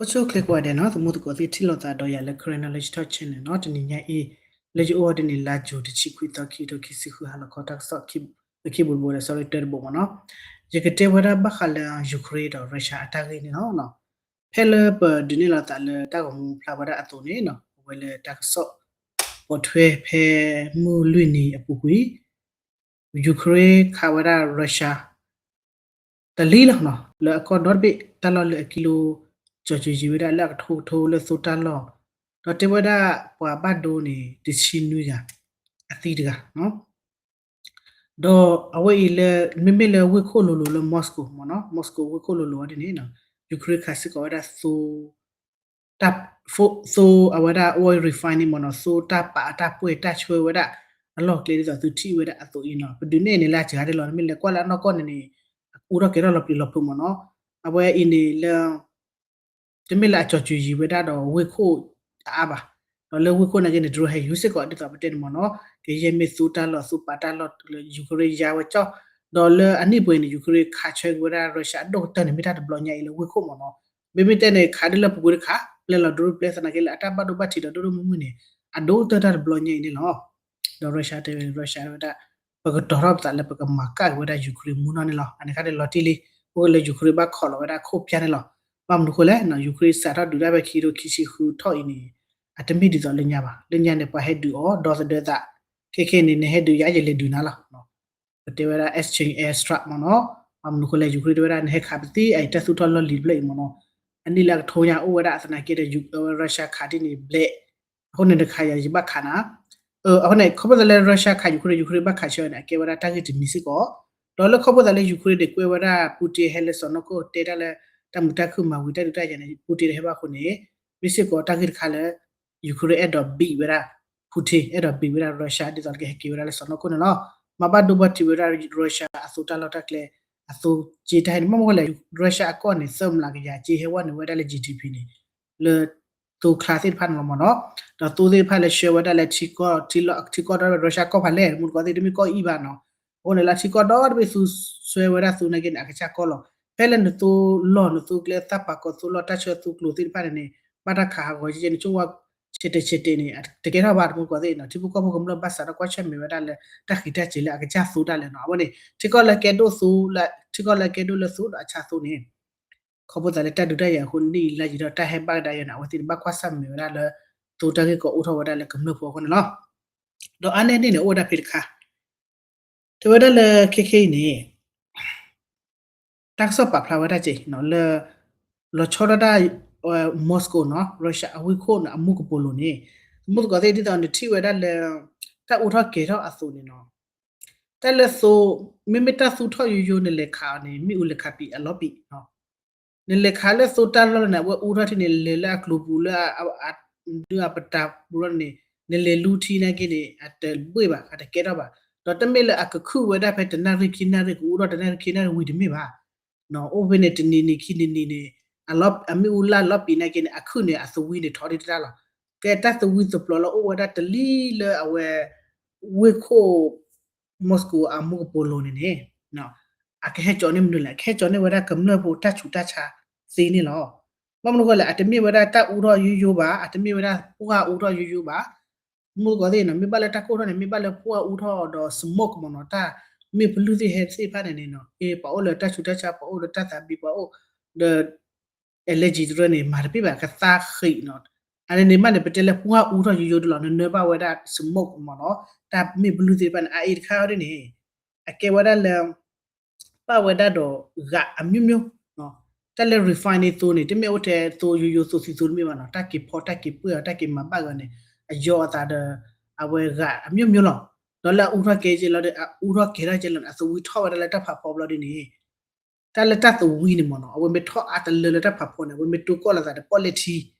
အိၣ်ဆူၣ်အိၣ်ချ့ကိးဂၤဒဲးနီၤ, သမူသကိးသ့ၣ်ထံၣ်လိာ်သးဒီးယၤလၢ Karen Knowledge Talk Channel နီၤ, တနံၤညါအံၤ လၢယအိၣ်ဝဲဒၣ်န့ၣ် လါယူၤတဆံခွံသီ ခံကထိခံဆံဃု ဟါလီၤခီတၢ်ကစီၣ် ခံဘိတဘိဒီး sorry တၢတဘိမ့ၢ်နီၤ, ယကတဲဝဲဒၣ်ဘၣ်ဃးလၢ Ukraine ဒီး Russia အတၢ်ဂ့ၢ်န့ၣ်လီၤ. ဖဲလၢပဒုးနဲၣ်လီၤသးလၢတၢ်ဂီၤမူဖျါဝဲဒၣ်အသိးန့ၣ်နီၤ, အဝဲလၢတၢ်ကစီၣ် ပိာ်ထွဲဖဲမုၢ်လွံၢ်နံၤအပူၤကွံာ် Ukraine ခးဝဲဒၣ် Russia တလံလီၤနီၤ, လၢအကီၢ်ဒီတဘ့ၣ် တၢ်လီၢ်လၢအကံလိ ကၠီၤစၢၤယံၤဝဲဒၣ်လၢအကထိကထိလၢသိတၢ်လီၢ်, ဒီးတဲဝဲဒၣ်ပှၤဘၣ်ဒိန့ၣ် တဆံနွံဂၤ, အသံတဂၤနီၤ. ဒီးအဝဲအံၤလၢ မ့မ့ၢ်လၢဝ့ၢ်ခိၣ်လိၤလိၤလၢ Moscow မ့ၢ်နီၤ, Moscow ဝ့ၢ်ခိၣ်လိၤလိၤအီၤဒ်န့ၣ်နီၤ, Ukraine ခးစ့ၢ်ကီးဝဲဒၣ်သိ တၢ် သိအဝဲဒၣ် oil refining မ့ၢ်နီၤ, သိတၢ်ပာ်အတၢ်ပှဲၢ်တၢ်ဆှၢဝဲဒၣ် အလီၢ်ကျဲဒ်သိးသုထံၣ်ဝဲဒၣ်အသိးအံၤနီၤ, ပဒုးနဲၣ်န့ၣ်လၢအစှၤဒ်လီၤ, မ့ၢ်လဲၤကွၢ်လၢအနီၢ်ကီၢ်န့ၣ်န့ၣ် အူထီၣ်ကဲၤထီၣ်လီၤပျံၤလီၤဖုးမ့ၢ်နီၤ, အဝဲအံၤန့ၣ်လၢ တမ့ၢ်လၢအကၠီၤစၢၤယံၤဝဲဒၣ်ဒီးဝ့ၢ်ခိၣ်အါအါဘၣ်, ဒီးလၢဝ့ၢ်ခိၣ်နာ်က့န့ၣ် drone ဟဲယူၤစ့ၢ်ကီးဒ်သိးပတဲန့ၣ်မ့ၢ်နီၤ, ကယဲၢ်မ့ၢ်သိတၢ်လီၢ် သိပာ်တၢ်လီၢ်လၢ Ukraine ယါဝဲကၠီၣ်, ဒီးလၢအနံၣ်ပှဲၤန့ၣ် Ukraine ခးဆၢက့ၤဝဲဒၣ် Russia အဒိၣ်ကတၢၢ်န့ၣ် မ့ၢ်တၢ်တဘျီညါအံၤလၢဝ့ၢ်ခိၣ်မ့ၢ်နီၤ, မ့မ့ၢ်တဲန့ၣ် ခးဒ်လၢပူၤကွံာ်တခါ ပျဲလီၤ drone ပျဲသနာ်က့လၢအတၢ်ဘၣ်ဒိဘၣ်ထံးဒီးဒိၣ်ဒိၣ်မုၢ်မုၢ်န့ၣ် အဒိၣ်ကတၢၢ်တၢ်တဘျီညါအံၤန့ၣ်လီၤ. ဒီး Russia တဲဝဲ Russia ဝဲဒၣ် ပကတီၤထီၣ်ပသးလၢပကမၤကၣ်က့ၤဝဲဒၣ် Ukraine မူနီၢ်န့ၣ်လီၤ. အန့ၣ်ခါန့ၣ်လီၤတံၢ်လံ, အိၣ်လၢ Ukraine ဘၣ်ခိးလီၤဝဲဒၣ်ခိၣ်ဖၠါန့ၣ်လီၤ. ဘၣ်မနုၤဃိလဲၣ်, Ukraine စးထီၣ်ဒုးတၢ်ဖဲခံကထိခံဆံဃုထီၣ်အံၤန့ၣ် အတမ့ၢ်ဒ်သိးလၢညါဘၣ်. လၢညါန့ၣ် ပှၤဟဲဒုးအီၤဒီသဒၢသး, ခဲခဲန့ၣ် နဟဲဒုးယၤ ယလဲၤဒုးနၤလီၤ. ပတဲဝဲဒၣ် exchange airstrike မ့ၢ်နီၤ. ဘၣ်မနုၤဃိလဲၣ်, Ukraine တဲဝဲဒၣ် နဟဲခးပသံအံၤ တၢ်သူၣ်ထီၣ်လီၢ်လံၤတဖျၢၣ်အံၤမ့ၢ်နီၤ. အနံၣ်လၢအကထိညါအိၣ်ဝဲဒၣ်အသနာ်က့ဒီး Russia ခးဒ်န့ၣ်ဘျဲၣ် အဃိန့ၣ်တခါယၤ ယဘၣ်ခးနၤ. အဃိန့ၣ် ခီဖျိသးလၢ Russia ခး Ukraine, Ukraine ဘၣ်ခးဆၢန့ၣ် အကဲဝဲဒၣ်တၢ်ဂ့ၢ်တမံၤစ့ၢ်ကီး. ဒီးလၢခီဖျိသးလၢ Ukraine န့ၣ် ကွဲးဝဲဒၣ် Putin ဟဲလၢစီၢ်နီၤခိၣ် တဲတၢ်လၢ တၢ်မုာ်တၢ်ခုၣ်မၤဝံၤတၢ်ဒုးတၢ်ယၤန့ၣ် Putin တဟဲဘၣ်အဃိန့ၣ် မ့ၢ်စ့ၢ်ကီးတၢ်ဂ့ၢ်တခါလၢ Ukraine အဲၣ်ဒိးဘံၣ်ဝဲဒၣ် Putin, အဲၣ်ဒိးဘံၣ်ဝဲဒၣ် Russia ဒ်သိးကဟဲက့ၤဝဲဒၣ်လၢစီၢ်နီၤခိၣ်န့ၣ်လီၤ. မၤဘၣ်ဒိဘၣ်ထံးဝဲဒၣ် Russia အသိတၢ်လီၢ်တၢ်ကျဲ အသိက့တၢ်ဟဲန့ၣ် မ့ၢ်မနုၤဃိလဲၣ်, Russia အကီၢ်န့ၣ် သၢမလးကယၤက့ဟဲဝဲန့ၢ်ဝဲဒၣ်လၢ GDP န့ၣ် လၢသိချါသ့ၣ်တဖၣ်န့ၣ်လီၤမ့ၢ်နီၤ. ဒီးသိသ့ၣ်တဖၣ်လၢဆှၢဝဲဒၣ်လၢ ထံကီၢ်ဒီ Russia ကီၢ်ဖးလဲၢ် မူတကိးသ့ၣ် တမ့ၢ်ကီၢ်အံၤဘၣ်နီၤ. အဃိန့ၣ်လၢထံကီၢ်ဒီတဘ့ၣ်သူဆှၢဝဲဒၣ်သိနာ်က့န့ၣ် အကစၢ်ကီၢ်လီၤ. ဖဲလၢနသိလီၢ်နသိကျဲ သၣ်ပာ်ကီၤသိလီၢ် တၢ်ဆၢသိကျိၤသ့ၣ်တဖၣ်န့ၣ်န့ၣ် ဘၣ်တၢ်ခးဟးဂီၤကဲန့ၣ် ကၠိဝါဆဲးတဲာ်ဆဲးတဲာ်န့ၣ် တကဲထီၣ်ဘၣ် တမူတကိးသ့ၣ်နီၤ. ထံဖိကီၢ်ဖိကမျၢၢ်ဘၣ်စးထီၣ်ကွၢ်ဆၢၣ်မဲာ်ဝဲဒၣ်လၢ တၢ်ဃံးတၢ်စ့ၤလၢအကစၢ်သိတၢ်လဲၣ်နီၤ. အဝဲန့ၣ် ထံကီၢ်လၢကဲဒိၣ်သိလၢ ထံကီၢ်လၢကဲဒိၣ်လၢသိဒီးအဆါသိန့ၣ် ခီဖျိသးလၢတၢ်ဒုးတၢ်ယၤအဃိ နံၣ်အံၤလါယံၤဒီးတၢ်ဟဲဘၣ်ကဒါယၤန့ၣ် အဝဲသ့ၣ်န့ၣ် ဘၣ်ကွၢ်ဆၢၣ်မဲာ်ဝဲဒၣ်လၢ သိတၢ်ဂ့ၢ်ကီအိၣ်ထီၣ်ဝဲဒၣ်လၢကမျၢၢ်ဖိအဃိန့ၣ်လီၤ. ဒီးအါန့ၢ်န့ၣ်န့ၣ် အိၣ်ဝဲဒၣ်ဖဲတခါ တဲဝဲဒၣ်လၢခဲခဲအံၤန့ၣ် တၢ်ကစီၣ်ပာ်ဖျါဝဲဒၣ်က့ၤလၢ လီၤဆီဒၣ်တၢ် Moscow နီၤ Russia အဝ့ၢ်ခိၣ်န့ၣ် အမူကပိာ်လိၤန့ၣ် သမူသကိးသ့ၣ် ဒ်သိးနထံၣ်ဝဲဒၣ်လၢ တၢ်အူထီၣ်ကဲၤထီၣ်အသိးန့ၣ်နီၤ တၢ်လၢသိ မ့မ့ၢ်တၢ်သူၣ်ထီၣ်ယိယိ နလဲၤခးအီၤန့ၣ် မ့ၣ်အူလဲၤခးပံၤအလီၤပံၤ နလဲၤခးလၢသိတၢ်လီၢ်န့ၣ် အဝဲအူထီၣ်ထံန့ၣ် လဲၤလၢအကျိၤပူၤလၢ ဒုးအပတၢ်ပူၤလီၤန့ၣ် နလဲၤလူထံနာ်က့န့ၣ် အတဘှ့ၣ်ဘၣ် အတကဲထီၣ်ဘၣ်. ဒီးတမ့ၢ်လၢအကခုၣ်ဝဲဒၣ်ဖဲတနၣ်ရံၣ်ခံနၣ်ရံၣ် ကအူထီၣ်တနၣ်ရံၣ်ခံနၣ်ရံၣ်ဝံၤတမ့ၢ်ဘၣ်. အိၣ်ဖဲန့ၣ် တနံၤနံၤခံနံၤနံၤန့ၣ် အမ့ၣ်အူလၢ်လီၤပံၤနာ်က့န့ၣ် အခုၣ်န့ၣ် အသဝံန့ၣ်ထီၣ်ဒ်တၢ်လီၤ. ကဲတၢ်သဝံသပျိးလၢအိၣ်ဝဲဒၣ်တလံလၢအဝဲ ဝ့ၢ်ခိၣ် Moscow အမူကပိာ်လိၤန့ၣ်န့ၣ် အကဟဲကၠီၤန့ၢ်မနုၤလဲၣ်, အကဟဲကၠီၤန့ၢ်ဝဲဒၣ်ကမျၢၢ်ဖိတၢ်ဆူးတၢ်ဆါသ့န့ၣ်လီၤ. ဘၣ်မနုၤဃိလဲၣ်, အတမ့ၢ်ဝဲဒၣ်တၢ်အူထီၣ်ယိယိဘၣ်, အတမ့ၢ်ဝဲဒၣ်ပှၢ်အူထီၣ်ယိယိဘၣ်. မူတကိးသ့ၣ်နီၤ, မ့ၢ်ဘၣ်လၢတၢ်ကိၢ်ထီၣ်န့ၣ် မ့ၢ်ဘၣ်လၢပှၢ်အူထီၣ်ဒီး smoke မ့ၢ်နီၤ, တၢ်မ့ၢ်ပလုၢ်သ့ၣ်ဟဲသ့ၣ်တဖၣ်န့ၣ်န့ၣ်နီၤ, အ့ ပှၤအိၣ်လၢတၢ်ဆူးတၢ်ဆါ, ပှၤအိၣ်လၢတၢ်သးဘံၣ်, ပှၤအိၣ်ဒီး allergy တရၢန့ၣ် မၤတပ့ၢ်ဘၣ် ကသါဃံးနီၤ. အန့ၣ်န့ၣ်မးန့ၣ် ပတဲလၢပှၢ်အူထီၣ်ယိယိဒ်လီၤ, နနၢဘၣ်ဝဲဒၣ် smoke မ့ၢ်နီၤ, တၢ်မ့ၢ်ပလုၢ်သ့ၣ်တဖၣ်န့ၣ် အအ့တခါအံၤဒ်န့ၣ် အကဲဝဲဒၣ်လၢ ပာ်ဝဲဒၣ်ဒီး ဂာ်အမျိုးမျိုး, တၢ်လၢ refine န့ၣ်သိန့ၣ် တမ့ၢ်အိၣ်ထဲသိယိယိသိသံသိတမ့ၢ်ဘၣ်နီၤ, တၢ်က့ၤဖီတၢ်က့ၤပှဲၢ်အီၤ တၢ်က့ၤမၤဘၣ်ဂီၤန့ၣ် အယီအသးဒီး အဝဲဂာ်အမျိုးမျိုးလီၤ. ဒီးလၢအအူထီၣ်ကဲကဲလီၤဒီး အအူထီၣ်ကဲထီၣ်ကဲလီၤန့ၣ် အသဝံထီၣ်ဝဲဒၣ်လၢတၢ်ဖးဖီဘျီဒ်န့ၣ် တၢ်လၢတၢ်သဝံန့ၣ်မ့ၢ်နီၤ, အဝဲမ့ၢ်ထီၣ်အါတလၢလၢတၢ်ဖးဖီန့ၣ် အဝဲမ့ၢ်တိၢ်ကီၢ်လိာ်သးဒီးပီၣ်လဲၣ်ထံ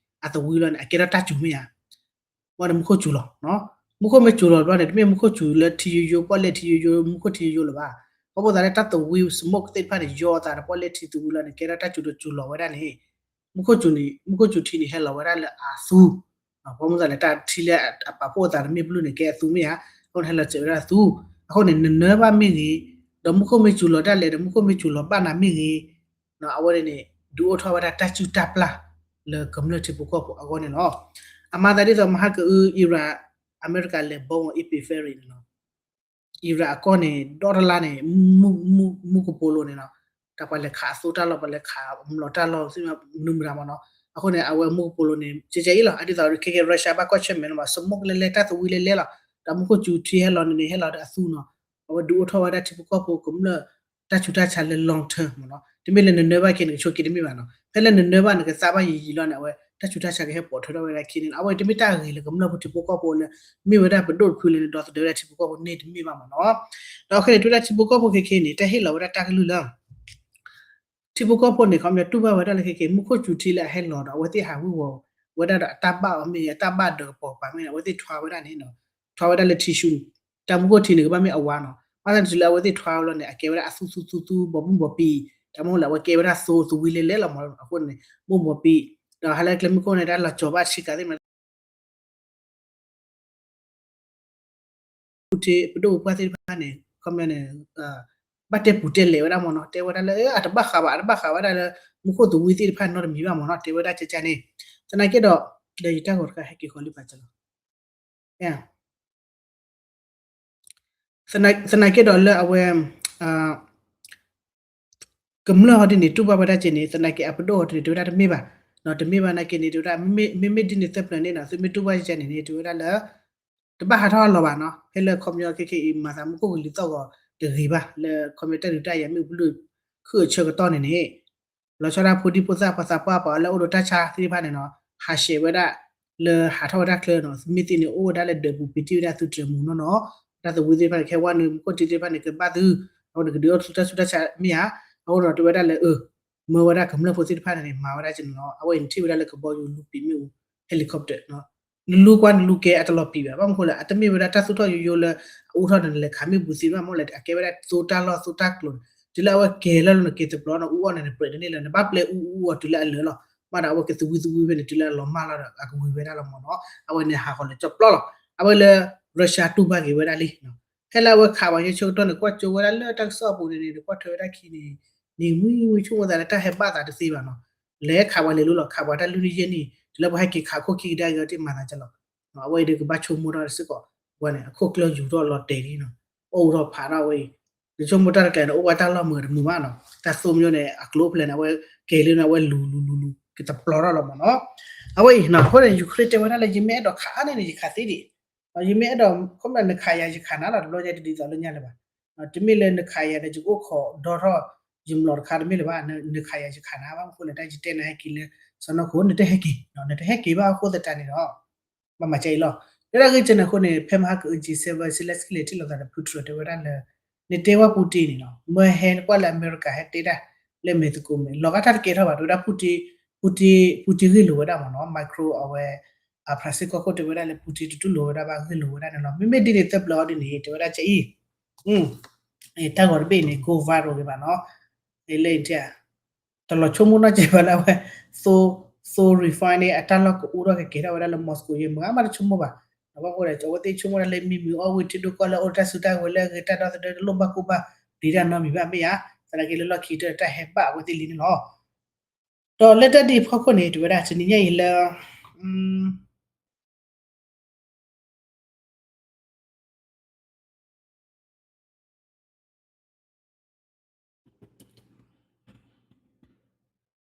အသဝံလီၤန့ၣ် အကဲထီၣ်တၢ်စူၤမ့ၢ်ဧါ. ဘၣ်ဒီးမူခိၣ်စူၤလီၤ, မူခိၣ်မ့ၢ်စူၤလီၤဘျီန့ၣ် တမ့ၢ်မူခိၣ်စူၤလၢထံယိယိ ပီၣ်လဲၣ်ထံယိယိ မူခိၣ်ထံယိယိလၢၤဘၣ်. ခီဖျိသးလၢတၢ်သဝံ smoke သ့ၣ်တဖၣ်န့ၣ် ယီအသးဒီးပီၣ်လဲၣ်ထံသဝံလီၤန့ၣ် ကဲထီၣ်တၢ်စူၤဒီးစူၤလီၤဝဲဒၣ်န့ၣ် မူခိၣ်စူၤန့ၣ် မူခိၣ်စူၤထံန့ၣ် ဟဲလီၤဝဲဒၣ်လၢအသူ ဘၣ်မနုၤလဲၣ်တၢ်ထံလၢအပာ်ဖှိၣ်အသးတမ့ၢ်ဘျုးန့ၣ် ကဲအသူမ့ၢ်ဧါ, အဃိန့ၣ် ဟဲလီၤစဲးဝဲဒၣ်သူ, အဃိန့ၣ် နနၢဘၣ်မ့ၢ်ဂ့ၤ, ဒီးမူခိၣ်မ့ၢ်စူၤလီၤဒၣ်လဲာ်ဒီး မူခိၣ်မ့ၢ်စူၤလီၤဘၣ်နၤမ့ၢ်ဂ့ၤ, အဝဲန့ၣ် ဒုးအိၣ်ထီၣ်ဝဲဒၣ်တၢ်စုၣ်တၢ်ပျၢ် လၢကမျၢၢ်ထံဖိကီၢ်ဖိအဂီၢ်န့ၣ်လီၤ. အမၤသးဒ်သိးမဟါကအု Iran အမဲရကၤလဲၤဘီမီၤ Epic Ferry န့ၣ်လီၤ. Iran အကီၢ်န့ၣ် ဒီတလါန့ၣ် မူကပိာ်လိၤန့ၣ်လီၤ. တၢ်ပှၤလဲၤခးအသိတၢ်လီၢ် ပှၤလဲၤခးအမျိာ်တၢ်လီၢ် မနုၤမတၤမနီၤ. အဃိန့ၣ် အဝဲမူကပိာ်လိၤန့ၣ် ကဲကဲအံၤလီၤ. အဒ်သိးခဲကဲ Russia ဘၣ်ကွၢ်ဆၢၣ်မဲာ်လီၤမး စမိၣ်ကလဲလဲ တၢ်သဝံလဲလဲလီၤ. ဒီးမူခိၣ်စူၤထံဟဲလီၤန့ၣ် ဟဲလီၤဒီးအသူနီၤ. အဝဲဒုးအိၣ်ထီၣ်ဝဲဒၣ်ထံဖိကီၢ်ဖိကမျၢၢ် တၢ်ဆူးတၢ်ဆါလၢ long term မနီၤ. တမ့ၢ်လၢနနၢဘၣ်က့ၤ နကဆိးက့ၤတမ့ၢ်ဘၣ်နီၤ. ဖဲလၢနနၢဘၣ် နကသးဘၣ်ယံာ်ယံာ်လီၤန့ၣ် အဝဲတၢ်ဆူးတၢ်ဆါကဟဲပိာ်ထွဲထီၣ်ဝဲဒၣ်ခံန့ၣ်လီၤ. အဝဲတမ့ၢ်တၢ်ဂ့ၤလၢကမျၢၢ်ဖိထံဖိကီၢ်ဖိလၢ မ့ၢ်ဝဲဒၣ်ပဒိၣ်တဖုလၢနဒီသဒၢဝဲဒၣ်ထံဖိကီၢ်ဖိန့ၣ်တမ့ၢ်ဘၣ်မနီၤ. ဒီးခဲန့ၣ် တဝဲဒၣ်ထံဖိကီၢ်ဖိခဲခဲန့ၣ် တၢ်ဟ့ၣ်လီၤဝဲဒၣ်တၢ်ကလုၢ်လၢ ထံဖိကီၢ်ဖိန့ၣ် ခီပညီတူၢ်ဘၣ်ဝဲဒၣ်လၢခဲခဲ မူခိၣ်စူၤထံလၢအဟဲလီၤဒီး အဝဲသ့ၣ်ဟးဝ့ၤဝီၤဝဲဒၣ်ဒီးအတၢ်ဘၣ်အီၤမ့ၢ်ဂ့ၤ အတၢ်ဘၣ်ဒၢးကပီၤပၤမ့ၢ်ဂ့ၤ အဝဲသ့ၣ်ထွါဝဲဒၣ်န့ၣ်, ထွါဝဲဒၣ်လၢထံဆူန့ၣ် တၢ်မူခိၣ်ထံန့ၣ် ကဘၣ်မ့ၢ်အဝါနီၤ. ဘၣ်ဆၣ်န့ၣ်တုၤလၢအဝဲသ့ၣ်ထွါဝဲလီၤန့ၣ် အကဲဝဲဒၣ်အသူသူသူသူ ဘီမုၢ်ဘီပံၤ, တၢ်မ့ၢ်လၢအဝဲကဲဝဲဒၣ်သိသဝံလဲလဲလီၤမး အဃိန့ၣ် ဘီမုၢ်ဘီပံၤ, ဒီးဟးလၢကျဲမုၢ်ခိၣ်န့ၣ် တၢ်လီၤကၠီၤဘၣ်ဆံးကၤသ့ၣ်မး ပူၤထံ ပဒိၣ်ပပှၢ်သ့ၣ်တဖၣ်န့ၣ် ခီပညီန့ၣ် ဘၣ်တဲပူၤတဲလဲၤဝဲဒၣ်မ့ၢ်နီၤ, တဲဝဲဒၣ်လၢ အတဘၣ်ဃးဘၣ် အတဘၣ်ဃးဝဲဒၣ်လၢ မူခိၣ်သဝံသ့ၣ်တဖၣ်နီတမံၤဘၣ်မ့ၢ်နီၤ, တဲဝဲဒၣ်ကကန့ၣ်, သနာ်က့ဒီး ဒီးယတၢ်ဂီၤတခါဟဲက့ၤဃီလံဖးကလီၤ သနာ်က့ဒီးလၢအဝဲ ကမျၢၢ်ဟီဒ်န့ၣ် တူၢ်ဘၣ်ဝဲဒၣ်က့ၤန့ၣ် သနာ်က့အပဒိၣ်ဟီဒ်န့ၣ် တဲဝဲဒၣ်တမ့ၢ်ဘၣ်, တမ့ၢ်ဘၣ်နာ်က့န့ၣ် တဲဝဲဒၣ် မ့မ့ၢ်ဒ်န့ၣ်သၢပျၢၤန့ၣ်နီၤ သုမ့ၢ်တူၢ်ဘၣ်ကဲန့ၣ်န့ၣ် တဲဝဲဒၣ်လၢ တဘၣ်ဟးထီၣ်အလီၢ်ဘၣ်နီၤ, ဖဲလၢခီပညီခဲခဲအံၤ မၤသးမူခိၣ်ကလံၤသီၣ်ဂီၤတဂ့ၤဘၣ် လၢခီပညီတၢ်ဒုးတၢ်ယၤမ့ၢ်ဘျုးခုၣ်အဆၢကတီၢ်န့ၣ်န့ၣ် လီၤဆီဒၣ်ဖိဒံဖိသၣ်ပှၤသးပှၢ်ပှၤလၢအိၣ်ဒီးတၢ်ဆါသ့ၣ်တဖၣ်န့ၣ်နီၤ ဟးဆှဲးဝဲဒၣ် လၢဟးထီၣ်ဝဲဒၣ်ချၢနီၤ, မ့ၢ်သ့ၣ်န့ၣ် အိၣ်ဝဲဒၣ်လၢဒၢးပူၤပံၤတံၢ်ဝဲဒၣ်သုတြဲၤမူနီၢ်နီၢ်, တၢ်သဝံသ့ၣ်တဖၣ်န့ၣ် ခဲဝါနုာ်မူခိၣ်ထံသ့ၣ်တဖၣ်န့ၣ် ကဘၣ်သု, အဃိန့ၣ် ကဒုးအိၣ်ထီၣ်တၢ်ဆူးတၢ်ဆါမ့ၢ်ဧါ, အဃိန့ၣ် တဲဝဲဒၣ်လၢ မၢဝဲဒၣ်ကမျၢၢ်ဖိသ့ၣ်တဖၣ်န့ၣ် မၤဝဲဒၣ်က့ၤန့ၣ်လီၤ, အဝဲအံၤနထံၣ်ဝဲဒၣ်လၢကဘီယူၤလူၤပံာ်မ့ၣ်အူ helicopter နလူကွၢ်နလူကဲအတလီၤပံာ်ဘၣ်, ဘၣ်မနုၤဃိလဲၣ် အတမ့ၢ်ဝဲဒၣ်တၢ်သူၣ်ထီၣ်ယိယိလၢ အအိၣ်ထီၣ်န့ၣ် နလဲၤခးမ့ၣ်ဘူၤသ့ဘၣ်, မ့ၢ်လဲၣ် အကဲဝဲဒၣ်သိတၢ်လီၢ်သိတၢ်ကျိၤန့ၣ်, တုၤလၢအဝဲကဲၤလၢလီၤန့ၣ် ကဲၤတပျီၤန့ၣ် အူအီၣ်န့ၣ် နပြဲးတန့ၢ်လၢၤ နဘၣ်ပျဲအူအူအီၤတုၤလၢအလၢာ်လီၤ, ဘၣ်ဒီးအဝဲကသဝံသဝံဖဲန့ၣ် တုၤလၢအလီၤမၢ်လီၤဒီး အကဝံၤဝဲဒၣ်လီၤမ့ၢ်နီၤ, အဝဲန့ၣ်ဟးဂီၤလၢကၠီပျီလီၤ, အဝဲလၢ Russia တူၢ်ဘၣ်က့ၤဝဲဒၣ်လံ ဖဲလၢအဝဲခးပှၤကဲဆၢကတီၢ်န့ၣ် ကွၢ်ကၠိဝဲဒၣ်လၢတၢ်ကစီၣ်အပူၤန့ၣ်န့ၣ် နကွၢ်ထွဲဝဲဒၣ်ခံန့ၣ် နံၤမှံမှံဆိကမိၣ်သးလၢတၢ်ဟဲဘၣ်သးတသ့ဘၣ်နီၤ, လဲၤခးပှၤလဲၤလိၤလီၤ ခးပှၤတၢ်လွံၢ်နံၣ်ယဲၢ်နံၣ် တုၤလၢပှၤဟဲက့ၤခးခိၣ်ခံကဒါက့ၤအီၤတ့ၢ်မၤသးကလီၤ, အဝဲအံၤဒုးကဘၣ်ဆိကမိၣ်ထီၣ်စ့ၢ်ကီး, ဝဲန့ၣ် အခိၣ်ကျၢၢ်ယူၤထီၣ်လီၤတဲာ်လံနီၤ, အိၣ်ထီၣ်ဖးထီၣ်ဝဲအံၤ, နဆိကမိၣ်တၢ်တကျဲၤန့ၣ် အိၣ်ဝဲတၢ်လီၢ်မုာ်တမုာ်ဘၣ်နီၤ, တၢ်သိၣ်မညီန့ၣ် အကျိၤဖဲလဲၣ်န့ၣ် အဝဲကဲၤလံန့ၣ် အဝဲလူၤလူၤလူၤလူၤ ကတပျီၤထီၣ်လီၤမ့ၢ်နီၤ, အဝဲအံၤနီၤ အဃိန့ၣ် Ukraine တဲဝဲဒၣ်လၢ ယမ့ၢ်အဲၣ်ဒိးခးန့ၣ်န့ၣ် ယခးသ့ဒံး ယမ့ၢ်အဲၣ်ဒိး ခီမ့ၢ်နခးယၤ ယခးနၤလီၤ တဘျီညါတဒ်သိးလၢညါလၢၤဘၣ်, တမ့ၢ်လၢနခးယၤဒီး ယကအိၣ်ခိးဒီထီၣ် ယမျိာ်တခါတမ့ၢ်လၢၤဘၣ်, နခးယၤယခးနၤ ဘၣ်မနုၤဃိလဲၣ် တၢ်ယတဲနၤဟဲက့ၤလၢ စီၤနီၢ်ခိၣ် နတဟဲက့ၤ, နတဟဲက့ၤဘၣ်အဃိသတးန့ၣ်ဒီး ဘၣ်မၤကဲအံၤလီၤ, တဲဒၣ်ဂ့ၢ်ကဲန့ၣ်အဃိန့ၣ် ဖဲမဟါကအု G seven Zelenskyy လဲၤထံၣ်လိာ်သးဒီး Putin တဲဝဲဒၣ်လၢ နတဲဝဲ Putin န့ၣ်နီၤ မၢဟဲနကွၢ်လၢအမဲရကၤဟဲတဲတၢ် လၢမဲာ်သကိးမဲာ် လီၤဂာ်တၢ်တကဲထီၣ်ဘၣ် တဲဝဲဒၣ် Putin, Putin ဂ့ၢ်လိာ်ဝဲဒၣ်မ့ၢ်နီၤ Macron အဝဲ ဖရၣ်စ့ၣ်ကီၢ်ခိၣ်တဲဝဲဒၣ်လၢ Putin တတူၢ်လိာ်ဝဲဒၣ်ဘၣ် ဂ့ၢ်လိာ်ဝဲဒၣ်န့ၣ်လီၤ, မ့မ့ၢ်ဒ်န့ၣ်သၢပျၢၤအီၤဒ်န့ၣ် တဲဝဲဒၣ်ကအံၤ တၢ်ဂီၤတဘ့ၣ်န့ၣ် go viral ဂ့ၤဘၣ်နီၤ, လၢ တလီၤဆိကမိၣ်နီၢ်ကဲဘၣ်လၢအဝဲ သိ သိ refine န့ၣ် အတၢ်လီၢ်ကအိၣ်ထီၣ်ကကဲထီၣ်ဝဲဒၣ်လၢ Moscow ယဲ မ့ၢ်ဂ့ၤမးတဆိကမိၣ်ဘၣ်, ဒီးဘၣ်ဃိဒီး အဝဲသ့ၣ်ဆိကမိၣ်ဒၣ်လၢမံမုာ်အီၣ်ဝံၤ ထံဒိၣ်ကီၢ်လၢအိၣ်တၢ်စုတၢ်ဝဲၤလၢအဂ့ၤ တၢ်ဒီသဒၢတလိၣ်ဘၣ်ကိၢ်ဘၣ် ပျံၤတၢ်နီတမံၤဘၣ်မ့ၢ်ဧါ, သနာ်က့လၢလီၢ်ခံကတၢၢ်တၢ်ဟဲဘၣ်အဝဲသ့ၣ်လံန့ၣ်လီၤ, ဒီးလၢတၢ်ဒ်အံၤအဖီခိၣ်န့ၣ် တဲဝဲဒၣ် တနံၤညါ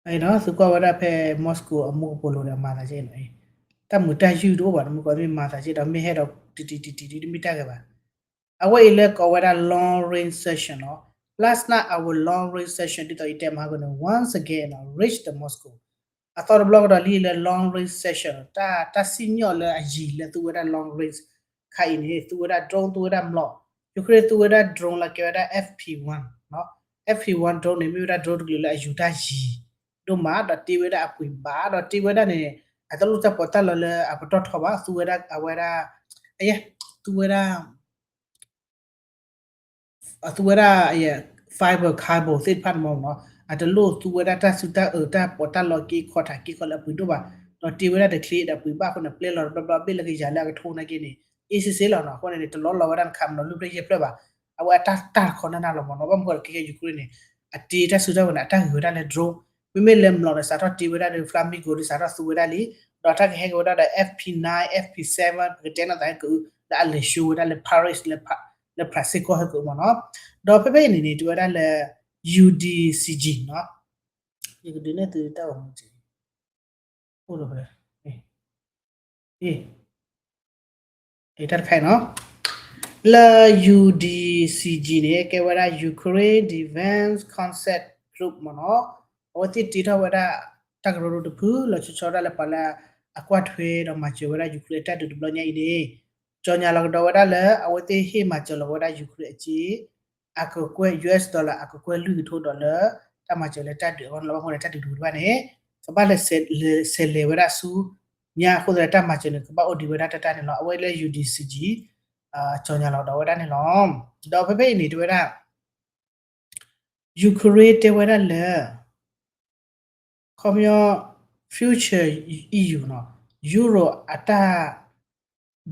အံၤလၢ သုကွၢ်ဝဲဒၣ်ဖဲ Moscow အမူကပိာ်လိၤဒီးမၤသးကဲနီၤ, တၢ်မုာ်တၢ်ယုၢ်တအိၣ်ဘၣ် တမုၢ်ကီၢ်မ့ၢ်မၤသးကဲဒီး မ့ၢ်ဟဲဒီးတံၢ်တံၢ်တံၢ်တံၢ်တံၢ်တမ့ၢ်တၢ်ဂ့ၤဘၣ်, အဝဲအံၤလၢကိးဝဲဒၣ် long range session နီၤ, last night our long range session ဒ်သိးယတဲမဟါကန့ၣ် once again reach the Moscow အသီတဘျီကဒီးလံလၢ long range session တၢ် တၢ်စံၣ်ညီၣ်လၢအယံၤလၢသုဝဲဒၣ် long range ခါအံၤန့ၣ် သုဝဲဒၣ် drone သုဝဲဒၣ်မျိာ်, Ukraine သုဝဲဒၣ် drone လၢကဲဝဲဒၣ် F P one နီၤ, F P one drone န့ၣ် မ့ၢ်ဝဲဒၣ် drone တကလုာ်လၢအယူၤတၢ်ယံၤဒိၣ်မး ဒီးတ့ဝဲဒၣ်အပှ့ၤဘၣ် ဒီးတ့ဝဲဒၣ်န့ၣ် အတလိၣ်တၢ်ပီးတၢ်လီလၢအပတီၢ်ထီဘၣ် သုဝဲဒၣ်အဝဲဒၣ် အယဲ သုဝဲဒၣ် အသုဝဲဒၣ် fiber cable သ့ၣ်တဖၣ်န့ၣ်မ့ၢ်နီၤ အတလိၣ်သုဝဲဒၣ်တၢ်စုတၢ်အၢတၢ်ပီးတၢ်လီက့ခီထးက့ခီလၢအပှ့ၤဒိၣ်ဘၣ် ဒီးတ့ဝဲဒၣ်တချ့ဒီးပှ့ၤဘၣ်အဃိန့ၣ် ပျဲလီၤတဘျီဘျီဘ့ၣ်လၢကယၤလၢအကထိနာ်က့န့ၣ် အ့ၣ်စ့ၣ်စ့ၣ်လီၤနီၤ အဃိန့ၣ်န့ၣ် တလီၤလီၤဝဲဒၣ်နခးမနီၤလွံၢ်ဖျၢၣ်ယဲၢ်ဖျၢၣ်ဘၣ် အဝဲအတၢ်တၢ်တခီနၢ်နၢ်လီၤမ့ၢ်နီၤ ဘၣ်မနုၤဃိလဲၣ်ခဲကဲ Ukraine န့ၣ် အတ့တၢ်စုတၢ်ဝဲန့ၣ် အတၢ်ဂ့ၤဝဲဒၣ်လၢ drone မ့မ့ၢ်လၢမျိာ်ဒီးစးထီၣ်တ့ဝဲဒၣ်ဒီး Flamingo ဒီးစးထီၣ်သူဝဲဒၣ်လံ, ဒီးတၢ်ကဟဲက့ၤဝဲဒၣ်ဒီး F P nine, F P seven ပကတဲနီၢ်သးဟဲက့ၤ လၢအလဲၤ show ဝဲဒၣ်လၢ Paris လၢ လၢဖရၣ်စ့ၣ်ကီၢ်ဟဲက့ၤမ့ၢ်နီၤ, ဒီးဖဲဖဲအံၤန့ၣ်န့ၣ် တဝဲဒၣ်လၢ U D C G နီၤ, ယကဒုးနဲၣ်သုတၢ်ဂီၤမူ တၢ်တခါနီၤ, လၢ U D C G န့ၣ် ကဲဝဲဒၣ် Ukraine Defense Concept Group မ့ၢ်နီၤ, အဝဲသ့ၣ်တ့ထီၣ်ဝဲဒၣ် တၢ်ကရၢကရိတဖု လီၤဆီဆီဒၣ်လၢပှၤလၢအကွၢ်ထွဲဒီးမၤစၢၤဝဲဒၣ် Ukraine အတၢ်ဒုးတဘျီညါအံၤန့ၣ်, ကၠီၤညါလီၤကဒီးဝဲဒၣ်လၢ အဝဲသ့ၣ်ဟ့ၣ်မၤစၢၤလီၤဝဲဒၣ် Ukraine အစ့ အကကွဲၢ် U S dollar အကကွဲၢ်လွံၢ်ကထိဒီးလၢ တၢ်မၤစၢၤလၢတၢ်ဒုးအဂီၢ်န့ၣ်လီၤ. ဘၣ်မနုၤလဲၣ် တၢ်ဒုးတဝံၤတဘၣ်န့ၣ် ကဘၣ်လဲၤဆဲးလဲၤဝဲဒၣ်ဆူညါအဃိသတးဒီး တၢ်မၤစၢၤန့ၣ် ကဘၣ်အိၣ်ဒံးဝဲဒၣ်တၢ်တၢ်န့ၣ်လီၤ. အဝဲလၢ U D C G ကၠီၤညါလီၤကဒီးဝဲဒၣ်န့ၣ်လီၤ. ဒီးဖဲဖဲအံၤန့ၣ် တဝဲဒၣ် Ukraine တဲဝဲဒၣ်လၢ ခီပညီ future E U နီၤ, Europe အတၢ်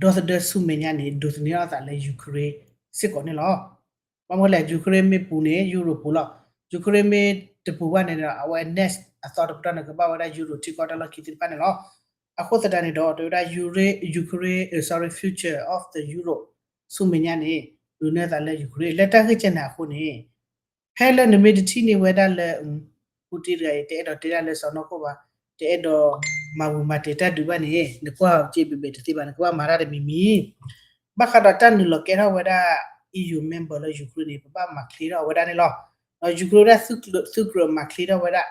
ဒီသဒၢဆူမဲာ်ညါန့ၣ် ဒိးသန့ၤထီၣ်အသးလၢ Ukraine စ့ၢ်ကီးန့ၣ်လီၤ. ဘၣ်မနုၤလဲၣ် Ukraine မ့ၢ်ပူၤန့ၣ် Europe ပူၤလီၤ. Ukraine မ့ၢ်တပူၤဘၣ်န့ၣ်ဒီး အဝဲ next အသီတပတီၢ်န့ၣ် ကဘၣ်ဝဲဒၣ် Europe ထံကီၢ်တၢ်လီၢ်ခံသ့ၣ်တဖၣ်န့ၣ်လီၤ. အဃိသတးန့ၣ်ဒီး တဝဲဒၣ် Ukraine, Ukraine, sorry, future of the Europe ဆူမဲာ်ညါန့ၣ် ဒိးန့ၢ်သးလၢ Ukraine လၢတၢ်ဂ့ၢ်ကဲန့ၣ်အဃိန့ၣ် ဖဲလၢနမ့ၢ်တထံၣ်န့ၢ်ဝဲဒၣ်လၢ Putin တဂၤအံၤ တအဲၣ်ဒိးတဲဒၣ်လၢစီၤနီၢ်ခိၣ်ဘၣ်, တအဲၣ်ဒိးမၤဝံၤမၤတဲာ်တၢ်ဒုးဘၣ်န့ၣ် နကွၢ်က့ၤဘဲဘဲတသ့ဘၣ်, နကဘၣ်မၤတၢ်တမံၤမံၤ, ဘၣ်ဃးဒီးတၢ်နုာ်လီၤကဲထီၣ်ဝဲဒၣ် E U member လၢ Ukraine န့ၣ် ပဘၣ်မၤချ့ထီၣ်ဝဲဒၣ်န့ၣ်လီၤ. ဒီး Ukraine ဝဲဒၣ်သုကြၢးမၤချ့ထီၣ်ဝဲဒၣ်,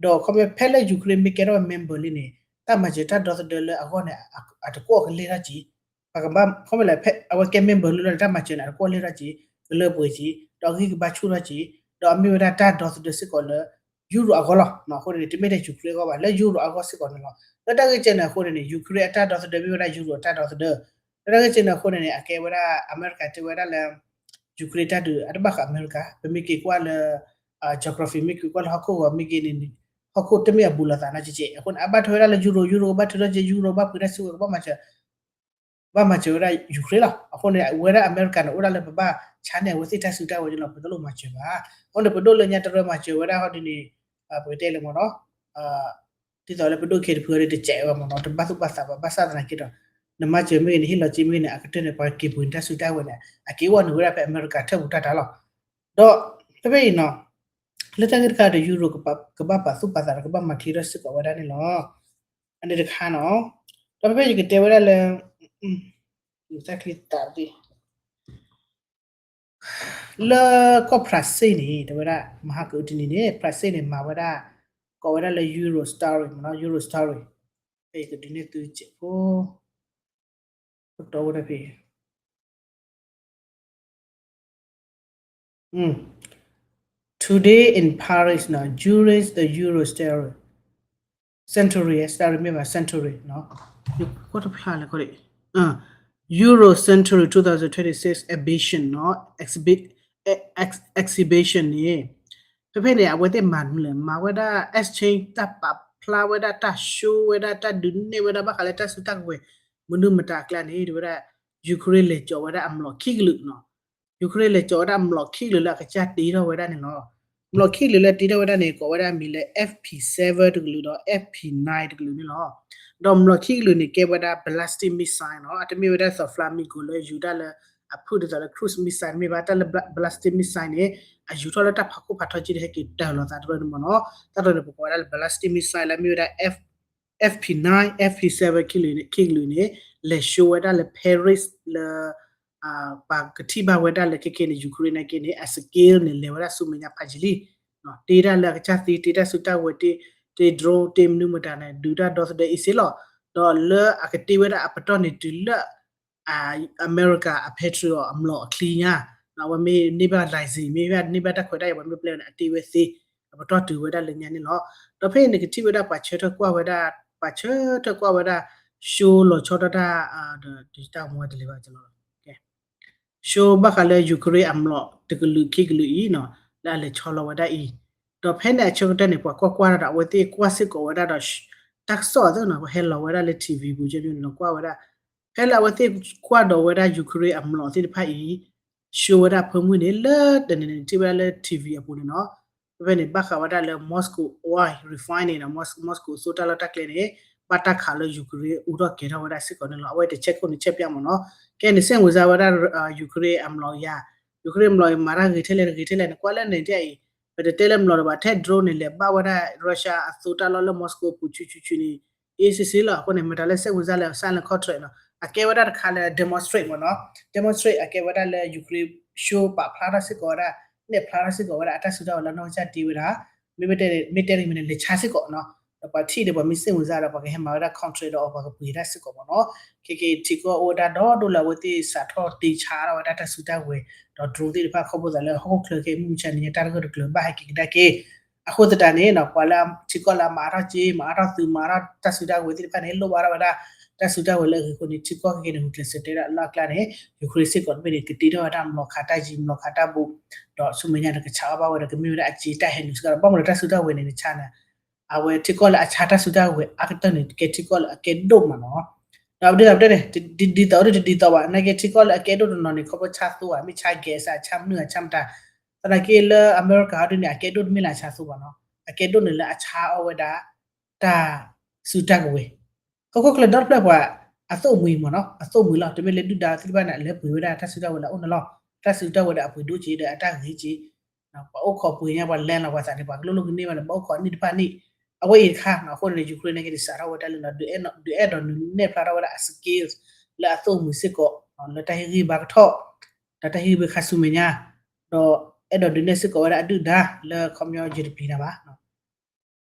ဒီးခီဖျိဖဲလၢ Ukraine မ့ၢ်ကဲထီၣ်ဝဲ member လံန့ၣ် တၢ်မၤစၢၤတၢ်ဒီသဒၢလၢအဂီၢ်န့ၣ် အတကွီၣ်ကလဲၢ်ထီၣ်က့ၤ ပကဘၣ် ခီဖျိလၢဖဲအဝဲကဲ member လံလီၤန့ၣ် တၢ်မၤစၢၤန့ၣ် အတကွီၣ်လဲၢ်ထီၣ်က့ၤ ကလၢပှဲၤက့ၤ ဒီးအဂံၢ်ကဘါဆူၣ်ထီၣ်က့ၤ ဒီးအမ့ၢ်ဝဲဒၣ်တၢ်ဒီသဒၢစ့ၢ်ကီးလၢ Europe အဂီၢ်လီၤ. အဃိန့ၣ်န့ၣ် တမ့ၢ်ထဲ Ukraine အဂီၢ်ဘၣ် လၢ Europe အဂီၢ်စ့ၢ်ကီးန့ၣ်လီၤ. လၢတၢ်ဂ့ၢ်ကဲန့ၣ်အဃိန့ၣ်န့ၣ် Ukraine အတၢ်ဒီသဒၢမ့ၢ်ဝဲဒၣ် Europe အတၢ်ဒီသဒၢ, လၢတၢ်ဂ့ၢ်ကဲန့ၣ်အဃိန့ၣ်န့ၣ် အကဲဝဲဒၣ် အမဲရကၤတဲဝဲဒၣ်လၢ Ukraine တၢ်ဒုး အတဘၣ်ဃးအမဲရကၤ, ပမ့ၢ်က့ၤကွၢ်လၢ geography မ့ၢ်က့ၤကွၢ်လၢဟီၣ်ခိၣ်ဂီၤမ့ၢ်ဂ့ၤန့ၣ် ဟီၣ်ခိၣ်တမ့ၢ်အဘူးလိာ်သးနီတစဲး, အဃိန့ၣ် အဘၣ်ထွဲဝဲဒၣ်လၢ Europe, Europe ကဘၣ်ထုးထီၣ်က့ၤ Europe ဘၣ်ပှ့ၤတၢ်စုကဝဲၤ ကဘၣ်မၤစၢၤ ဘၣ်မၤစၢၤဝဲဒၣ် Ukraine လီၤ. အဃိန့ၣ် ဝဲဒၣ်အမဲရကၤန့ၣ် အိၣ်ဒၣ်လၢပဘၣ်ဆါန့ၢ်အဝဲသ့ၣ်တၢ်စုတၢ်ဝဲၤန့ၣ်လီၤ, ပတလိၣ်မၤစၢၤဘၣ်. အဃိန့ၣ် ပဒိၣ်လၢညါတရၢမၤစၢၤဝဲဒၣ်ဟီဒ်န့ၣ် ပကတဲလၢမ့ၢ်နီၤ ဒ်သိးလၢပဒိၣ်ခဲတဖုအံၤတစဲးဝဲမ့ၢ်နီၤ တဘၣ်သူၣ်ဘၣ်သးဘၣ် ဘၣ်ဆၣ်သနာ်က့ဒီး နမၤစၢၤမ့ၢ်ဂ့ၤ နဟ့ၣ်လီၤစ့မ့ၢ်ဂ့ၤန့ၣ် အကတၢၢ်န့ၣ် ပှၤက့ၤပှ့ၤန့ၢ်တၢ်စုတၢ်ဝဲၤန့ၣ် အက့ၤအိၣ်နုာ်ဝဲဒၣ်ဖဲအမဲရကၤထၢၣ်ပူၤတၢ်တၢ်လီၤ. ဒီးဖဲဖဲအံၤနီၤ လၢတၢ်ဂ့ၢ်တခါဒီး Europe ကဘၣ်ပာ်သူၣ်ပာ်သးဒီးကဘၣ်မၤချ့ထီၣ်စ့ၢ်ကီးဝဲဒၣ်န့ၣ်လီၤ. အန့ၣ်တခါနီၤ ဒီးဖဲဖဲယကတဲဝဲဒၣ်လၢ တၢ်ချံသး လၢကီၢ်ဖရၣ်စ့ၣ်န့ၣ် တဲဝဲဒၣ် မဟါကအုတနံၤန့ၣ် ဖရၣ်စ့ၣ်န့ၣ် မၤဝဲဒၣ် ကိးဝဲဒၣ်လၢ Euro story မ့ၢ်နီၤ Euro story ဖဲယကဒုးနဲၣ်သုစဲးဖိ ကတီဝဲဒၣ်ဖဲ Today in Paris နီၤ during the Euro story century story မ့ၢ်ဘၣ် century နီၤ ယကွၢ်တဖျါလဲၣ် Euro Century twenty twenty-six exhibition နီၤ exhibi- ex- exhibition န့ၣ် ဖဲဖဲန့ၣ် အဝဲသ့ၣ်မၤမနုၤလဲၣ် မၤဝဲဒၣ် exchange တၢ်ပာ်ဖျါဝဲဒၣ် တၢ် show ဝဲဒၣ် တၢ်ဒုးနဲၣ်ဝဲဒၣ် ဘၣ်ဃးလၢတၢ်စုတၢ်ကဝဲၤ မနုၤမတၤအကျါန့ၣ် တဲဝဲဒၣ် Ukraine လဲၤကၠီၤဝဲဒၣ်အမျိာ်ခံကလုာ်နီၤ Ukraine လဲၤကၠီၤဝဲဒၣ်မျိာ်ခံကလုာ်လၢအကစၢ်တ့ထီၣ်ဝဲဒၣ်န့ၣ်လီၤ. မျိာ်ခံကလုာ်လၢတ့ထီၣ်ဝဲဒၣ်န့ၣ် ကိးဝဲဒၣ်အမံၤလၢ F P seven တကလုာ်ဒီး F P nine တကလုာ်န့ၣ်လီၤ. ဒီးမျိာ်ခံကလုာ်န့ၣ် ကဲဝဲဒၣ် ballistic missile နီၤ အတမ့ၢ်ဝဲဒၣ်သိး Flamingo လၢယူၤတၢ်လၢ အဖုၣ်ဒ်သိးလၢ cruise missile တမ့ၢ်ဘၣ် တၢ်လၢ ballistic missile န့ၣ် အယူၤထီၣ်လၢတၢ်ဖးခိၣ်ဖးထီက့ဒီး ဟဲက့ၤတၢၤလိာ်သးတရၢန့ၣ်မ့ၢ်နီၤ တၢ်တရၢန့ၣ် ပကိးဝဲဒၣ်လၢ ballistic missile လၢမ့ၢ်ဝဲဒၣ် F F P nine, F P seven ခံကလုာ်န့ၣ် ခံကလုာ်န့ၣ် လဲၤ show ဝဲဒၣ်လၢ Paris လၢ ပှၤကထံၣ်ဘၣ်ဝဲဒၣ်လၢခဲခဲန့ၣ် Ukraine နာ်က့န့ၣ် အ scale န့ၣ် လဲၤဝဲဒၣ်ဆူမဲာ်ညါဖးယံာ်လံ. တ့ဒၣ်လၢအကစၢ်သံ တ့တၢ်စုတၢ်ဝဲၤ တ့ drone တ့မနုၤမတၤန့ၣ် ဒုးတၢ်ဒီသဒၢအံၤစ့ၢ်လီၤ. ဒီးလၢအကတ့ဝဲဒၣ်အပတီၢ်န့ၣ်တုၤလၢ အမဲရကၤအ Patriot အမျိာ်အချံညါ အဝဲမ့ၢ်န့ၢ်ဘၣ် license မ့ၢ်န့ၢ်ဘၣ်တၢ်ခွဲးတၢ်ယာ် ပှၤမ့ၢ်ပျဲန့ၣ် အတ့ဝဲသ့ အပတီၢ်တုၤဝဲဒၣ်လၢညါန့ၣ်လီၤ. ဒီးဖဲအံၤန့ၣ်ကထံၣ်ဝဲဒၣ်ပှၤဆၢထၢၣ်ကွၢ်ဝဲဒၣ် ပှၤဆၢထၢၣ်ကွၢ်ဝဲဒၣ် show လီၤဆီဒၣ်တၢ် ဒီးတၢ်မူဝဲတလဲၤဘၣ် show ဘၣ်ဃးလၢ Ukraine အမျိာ်တကလုာ်ခံကလုာ်အံၤနီၤ လၢအလဲၤဆီလီၤဝဲဒၣ်အံၤ ဒီးဖဲန့ၣ်အဆၢကတၢၢ်န့ၣ် ပှၤကွၢ်ကွၢ်ဒီး အဝဲသ့ၣ်ကွၢ်စ့ၢ်ကီးဝဲဒၣ်ဒီး တၢ်ကစီၣ်အသိးနီၤ ပှၤဟဲလီၤဝဲဒၣ်လၢ T V ပူၤ ကဲန့ၣ်လီၤကွၢ်ဝဲဒၣ် ဖဲလၢအဝဲသ့ၣ်ကွၢ်ဒီးဝဲဒၣ် Ukraine အမျိာ်သ့ၣ်တဖၣ်အံၤ show ဝဲဒၣ်ဖၢမုၢ်န့ၣ် လၢတနံၤန့ၣ် ထံၣ်ဝဲဒၣ်လၢ T V အပူၤန့ၣ်နီၤ ဖဲဖဲန့ၣ် ဘၣ်ဃးဝဲဒၣ်လၢ Moscow oil refinery န့ၣ် Moscow အသိတၢ်လီၢ်တၢ်ကျဲန့ၣ် ဘၣ်တၢ်ခးလၢ Ukraine အူထီၣ်ကဲၤထီၣ်ဝဲဒၣ်စ့ၢ်ကီးန့ၣ်လီၤ. အဝဲတဆဲးခိၣ်န့ၣ်ဆဲးပၠးမ့ၢ်နီၤ. ကဲန့ၣ် စ့ၢ်ဝံၤစါဝဲဒၣ် Ukraine အမျိာ်ယၤ, Ukraine မျိာ်အံၤ မၤတၢ်ဂ့ၤထဲလဲၣ်တဂ့ၤထဲလဲၣ်န့ၣ် ကွၢ်လၢန့ၣ်တၢ်အံၤ ပတတဲလၢမျိာ်ဒီးဘၣ် ထဲ drone န့ၣ် လဲၤဘၣ်ဝဲဒၣ် Russia အသိတၢ်လီၢ်လၢ Moscow အပူၤဆူၣ်ဆူၣ်ဆူၣ်န့ၣ် အ့စ့စ့လီၤ. အဃိန့ၣ် မတၤလၢစ့ၢ်ဝံၤစါလၢ silent contract နီၤ အကဲဝဲဒၣ်တခါလၢ demonstrate မ့ၢ်နီၤ. Demonstrate အကဲဝဲဒၣ်လၢ Ukraine ရှိပာ်ဖျါထီၣ်စ့ၢ်ကီးဝဲဒၣ် နဲၣ်ဖျါထီၣ်စ့ၢ်ကီးဝဲဒၣ် အတၢ်စုတၢ်ဝဲၤလၢနီၢ်ကစၢ်တ့ဝဲဒၣ် မ့မ့ၢ်တဲ မ့ၢ်တဲတမံၤန့ၣ် လဲၤဆါစ့ၢ်ကီးနီၤ. ဒီးပှၤထံၣ်ဒီးပှၤမ့ၢ်စ့ၢ်ဝံၤစါဒီး ပှၤကဟဲမၤဝဲဒၣ် contract ဒီးအီၤ ပှၤကပှ့ၤတၢ်စ့ၢ်ကီးမ့ၢ်နီၤ. ခဲက့ၤထံကီၢ်အိၣ်ဝဲဒၣ်ဒီဒိၣ်လၢအဝဲသ့ၣ် စးထီၣ်တ့ဆါထီၣ်ဝဲဒၣ်တၢ်စုတၢ်ဝဲၤ ဒီး drone သ့ၣ်တဖၣ် ခီဖျိသးလၢဟီၣ်ခိၣ်ချၢခဲအံၤ မုၢ်မဆါတနံၤညါ တၢ်ဂၢၢ်တကျၢၤဘၣ်ဟဲက့ၤကဒါက့ၤ အဃိသတးန့ၣ်နီၤ ပှၤလၢထံကီၢ်လၢအမၤအါထီၣ်စ့ မၤအါထီၣ်သုးမၤအါထီၣ်တၢ်စုတၢ်ဝဲၤသ့ၣ်တဖၣ်န့ၣ် လိၣ်ဘၣ်ထီၣ်ဝဲဒၣ် တၢ်စုတၢ်ဝဲၤလၢအဂ့ၤအဃိန့ၣ် ထံကီၢ်ခဲက့ၤန့ၣ် ဂုာ်ကျဲးစၢးတဲဒၣ်လၢအကျါန့ၣ် Ukraine စ့ၢ်ကီးတဘ့ၣ်န့ၣ် ကတ့ထီၣ်ဝဲဒၣ်မျိာ်ခးတၢ်ယံၤ မျိာ်ခးတၢ်ဘူး ဒီးဆူမဲာ်ညါန့ၣ် ကဆးအီၣ်ဘၣ်ဝဲဒီး ကမ့ၢ်ဝဲဒၣ်အစ့တၢ်ဟဲနုာ်စ့ၢ်ကီးဒီး ဘၣ်မနုၤလၢတၢ်စုတၢ်ဝဲၤန့ၣ် နဆါန့ၣ် အဝဲထံကီၢ်လၢအဆါတၢ်စုတၢ်ဝဲၤအါကတၢၢ်န့ၣ် ကဲထံကီၢ်လၢအကဲဒိၣ်မးနီၤ. ဒီးဒ်သိးဒ်န့ၣ် ဒ်သိးဒ်တဒ်သိးဘၣ် နာ်က့ထံကီၢ်လၢအကဲဒိၣ်တနီၤန့ၣ် ခီဖျိဆါသိဘၣ် မ့ၢ်ဆါ gas ဆါမနုၤ ဆါမတၤ သနာ်က့လၢအမဲရကၤဟီဒ်န့ၣ် အကဲဒိၣ်တမ့ၢ်လၢအဆါသိဘၣ်နီၤ အကဲဒိၣ်န့ၣ်လၢအဆါအီၣ်ဝဲဒၣ် တၢ်စုတၢ်ကဝဲၤ ဟီၣ်ခိၣ်ချၢဒီတဖျၢၣ်ပှၤ အသိၣ်မှံၤမ့ၢ်နီၤ အသိၣ်မှံၤလီၤ တမ့ၢ်လၢဒုၣ်ဒါသ့ၣ်တဖၣ်န့ၣ် အလဲၤပှ့ၤဝဲဒၣ်တၢ်စုတၢ်ဝဲၤလၢအအိၣ်န့ၣ်လီၤ တၢ်စုတၢ်ဝဲၤဒီးအပှ့ၤဒိၣ်က့ၤဒီးအတၢ်ဂ့ၤက့ၤ ပှၤအိၣ်ခိးပှ့ၤညါ ပှၤလဲလီၤပှၤသးန့ၣ် ပှၤကလိၣ်လိၣ်ကန့ၢ်ဘၣ်န့ၣ် ဘၣ်အိၣ်ခိးနံၣ်တဖၣ်နံၣ် အဝဲအံၤတခါနီၤ အဃိန့ၣ် Ukraine န့ၣ်က့ၤန့ၣ် စးထီၣ်ဝဲတၢ်လၢနီၤ ဒုးအဲၣ်ဒိးနုာ်နဲၣ်ဖျါထီၣ်ဝဲဒၣ်အ skills လၢအသိၣ်မှံၤစ့ၢ်ကီး လၢတၢ်ဟ့ၣ်ဂံၢ်ဘါကထီၣ် ဒီးတၢ်ဟ့ၣ်ဂံၢ်ဘါခါဆူမဲာ်ညါ ဒီးအဲၣ်ဒိးဒုးနဲၣ်စ့ၢ်ကီးဝဲဒၣ်အဒုၣ်ဒါလၢခီပညီယတပျံၤတၢ်ဘၣ်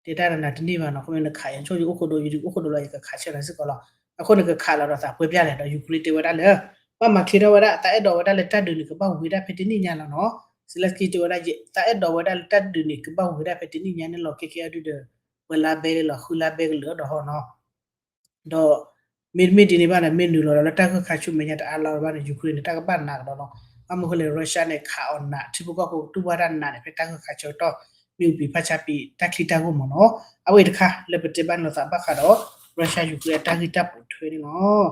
တဲတၢ်တနၤတန့ၢ်ဘၣ်နီၤ ခီပညီနခးယၤဆိယအိၣ်ခိးဒိ ယအိၣ်ခိးဒိလီၤ ယကခးဆၢနၤစ့ၢ်ကီးလီၤ. အဃိန့ၣ်ကခးလီၤဒီးသးပှဲၤပျၢ်လဲၣ်ဒီး Ukraine တဲဝဲဒၣ်လၢ ဘၣ်မၤချ့ထီၣ်ဝဲဒၣ် သးအဲၣ်ဒိးဝဲဒၣ်လၢတၢ်ဒုးန့ၣ် ကဘၣ်ဝံၤဒၣ်ဖဲတနံၣ်ညါလီၤနီၤ. Zelenskyy တဲဝဲဒၣ် သးအဲၣ်ဒိးဝဲဒၣ်လၢတၢ်ဒုးန့ၣ် ကဘၣ်ဝံၤဒၣ်ဖဲတနံၣ်ညါန့ၣ်လီၤ ခဲကဲအဒုဒီး ပှဲၤလါဘဲလီၤ ဃုလါဘဲကလၢာ်ဒီးဟီနီၤ ဒီး မ့တမ့ၢ်ဒ်န့ၣ်ဘၣ်န့ၣ် မ့ၢ်နုာ်လီၤဒီးလၢတၢ်ဂၢၢ်ခါဆူမဲာ်ညါတအါလီၤဘၣ်န့ၣ် Ukraine န့ၣ် တၢ်ကဘၣ်နာ်ကဒီးလီၤ. ဘၣ်မနုၤဃိလဲၣ် Russia န့ၣ် ခးအီၤနး ထံဖိကီၢ်ဖိကတူၢ်ဘၣ်တၢ်နးန့ၣ် ဖဲတၢ်ဂၢၢ်ခါဆၢကတီၢ် မ့ၣ်အူပံၤဖၣ်ဆါပံၤ တၢ်ချံတၢ်ဂိၢ်မ့ၢ်နီၤ. အဝဲအံၤတခါလၢပတဲဘၣ်န့ၣ်လီၤသးဘၣ်ဃးဒီး Russia Ukraine အတၢ်ဂ့ၢ်တၢ်ပိာ်ထွဲန့ၣ်လီၤ.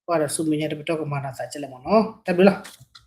ကွၢ်ဒီးဆူမဲာ်ညါတပတီၢ်ကမၤဒီးသးကလဲၣ်မ့ၢ်နီၤ. တၢ်ဘျုးလီၤ.